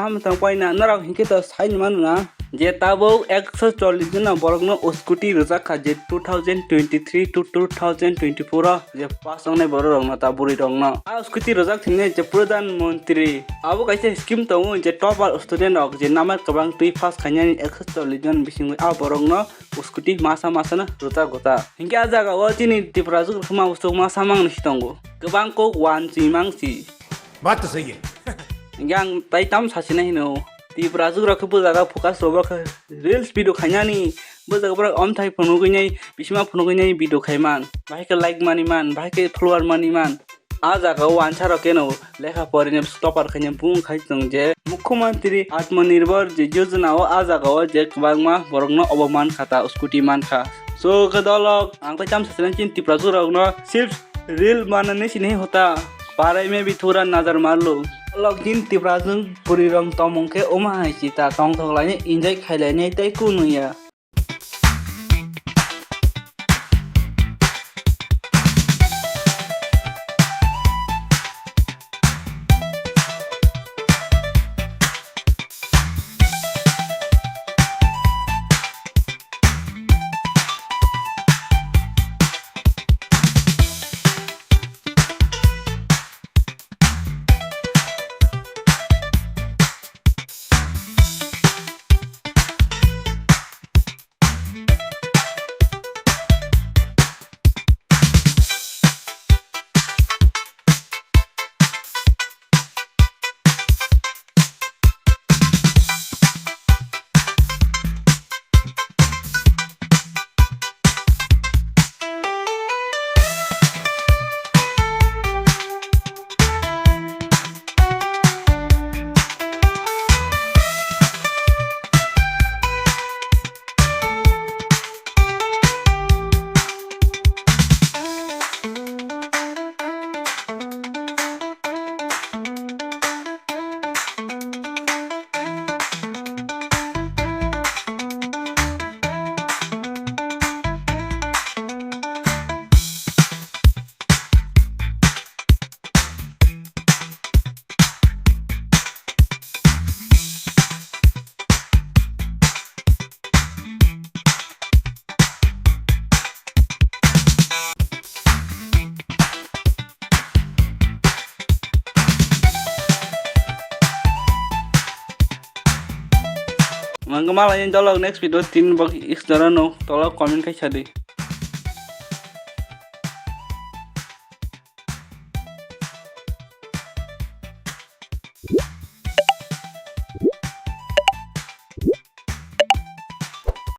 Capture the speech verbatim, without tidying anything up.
Hamtang paina norok hinkhe to sai mano na je tabuk ekso chollish jona borokno scooty rwjak kha je two thousand twenty-three to two thousand twenty-four o je pass wngnai borok rokno ta bwrwi rokno. A scooty rwjak thwngya je Pradhan Mantri. Abo kaisa scheme tongo je topper student rok je number kwbang twi pass khainani ekso chollish jon bisingwi a borokno scooty masa masa no rwjak gota. Hinkhe a jaga o chini Tiprajwk rwkma usuk masa mangni si tongo. Kwbang kok wan si mang si. Baat to sahi hai. Hinkhe ang tai tam sachina hino. Tiprajwk rok khe bo jaga focus rwbo khe reels video khainani. Bo jaga borok omthai phunugwi nai, bisima phunugwi nai video khaiman. Bahai khe like mani man, bahai khe follower mani man. A jaga o wansa rok keno lekha porini topper khaina bung khai tong je Mukhyamantri Atmanirbhar je Yojana o a jaga o je kwbangma borokno obo man kha ta scooty man kha. So khe dolok ang tai tam sachina chini Tiprajwk rokno chips reel manani sini hota parai me bithura nazar marlo. Dolok chini Tiprajwk bwrwi rok tomong khe omo hai si ta tongthok lainai enjoy khai lainai tei kunu ya. Mangkama lain tolok next video tin bok istorano tolok comment khai sadi.